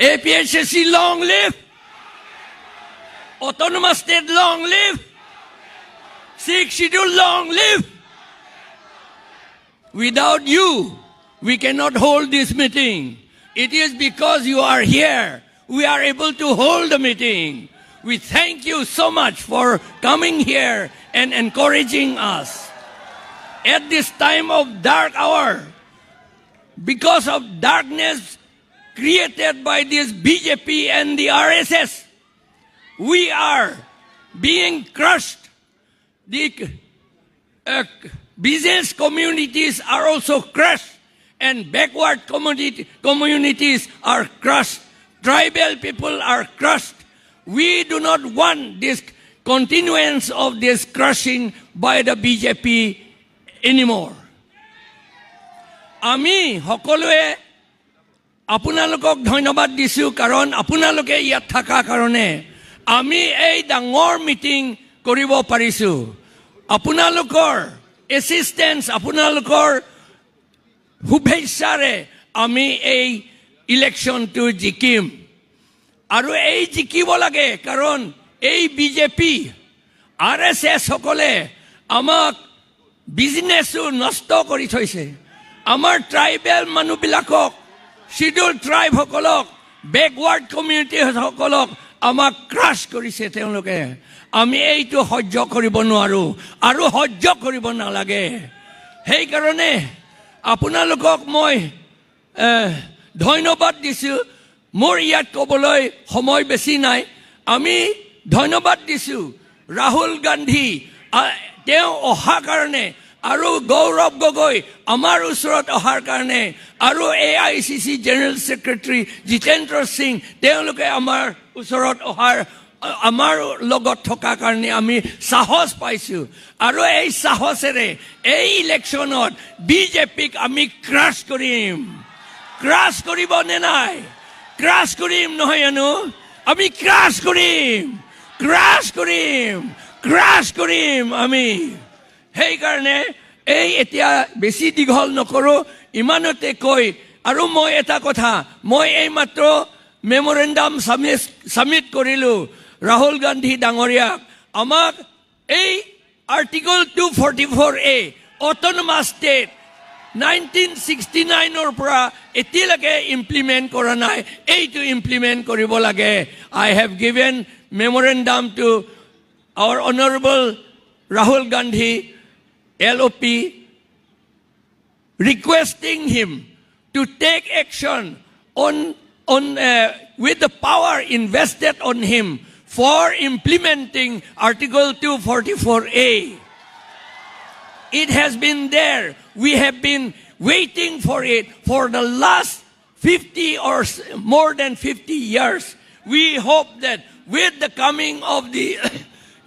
APHSC long live! Autonomous state long live! Sixth Schedule long live! Without you, we cannot hold this meeting. It is because you are here, we are able to hold the meeting. We thank you so much for coming here and encouraging us. At this time of dark hour, because of darkness created by this BJP and the RSS, we are being crushed. The business communities are also crushed, and backward communities are crushed. Tribal people are crushed. We do not want this continuance of this crushing by the BJP anymore. আমি সকলোৱে আপোনালোকক ধন্যবাদ দিছোঁ, কাৰণ আপোনালোকে ইয়াত থকাৰ কাৰণে আমি এই ডাঙৰ মিটিং কৰিব পাৰিছোঁ। আপোনালোকৰ এছিষ্টেঞ্চ, আপোনালোকৰ শুভেচ্ছাৰে আমি এই ইলেকশ্যনটো জিকিম আৰু এই জিকিব লাগে, কাৰণ এই বিজেপি, আৰএছএছ সকলে আমাক বিজনেছো নষ্ট কৰি থৈছে। আমাৰ ট্ৰাইবেল মানুহবিলাকক, চিডিউল ট্ৰাইবসকলক, বেকৱাৰ্ড কমিউনিটিসকলক আমাক ক্ৰাছ কৰিছে তেওঁলোকে। আমি এইটো সহ্য কৰিব নোৱাৰোঁ আৰু সহ্য কৰিব নালাগে। সেইকাৰণে আপোনালোকক মই ধন্যবাদ দিছোঁ। মোৰ ইয়াত ক'বলৈ সময় বেছি নাই। আমি ধন্যবাদ দিছোঁ ৰাহুল গান্ধী তেওঁ অহাৰ কাৰণে আৰু গৌৰৱ গগৈ আমাৰ ওচৰত অহাৰ কাৰণে আৰু AICC general secretary Jitendra Singh, তেওঁলোকে আমাৰ ওচৰত অহাৰ, আমাৰ লগত থকা কাৰণে আমি সাহস পাইছোঁ। আৰু এই সাহসেৰে এই ইলেকশ্যনত বিজেপিক আমি ক্ৰাছ কৰিম। ক্ৰাছ কৰিব নে নাই? ক্ৰাছ কৰিম নহয় জানো? আমি ক্ৰাছ কৰিম, ক্ৰাছ কৰিম, ক্ৰাছ কৰিম আমি। সেইকাৰণে এই এতিয়া বেছি দীঘল নকৰোঁ, ইমানতে কৈ আৰু মই এটা কথা, মই এইমাত্ৰ মেমৰেণ্ডাম ছাবমিট কৰিলোঁ ৰাহুল গান্ধী ডাঙৰীয়াক। আমাক এই Article 244A, autonomous state, 1969ৰ পৰা এতিয়ালৈকে ইমপ্লিমেণ্ট কৰা নাই। এইটো ইমপ্লিমেণ্ট কৰিব লাগে। I have given memorandum to our Honourable Rahul Gandhi LOP, requesting him to take action on with the power invested on him for implementing Article 244A. It has been there. We have been waiting for it for the last 50 or more than 50 years. We hope that with the coming of the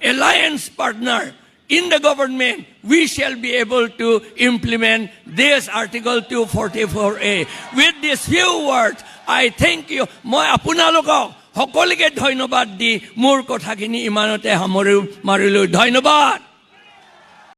alliance partner in the government, we shall be able to implement this Article 244A. With these few words, I thank you. মই আপোনালোকক সকলোকে ধন্যবাদ দি মোৰ কথাখিনি ইমানতে সামৰি মাৰিলোঁ। ধন্যবাদ।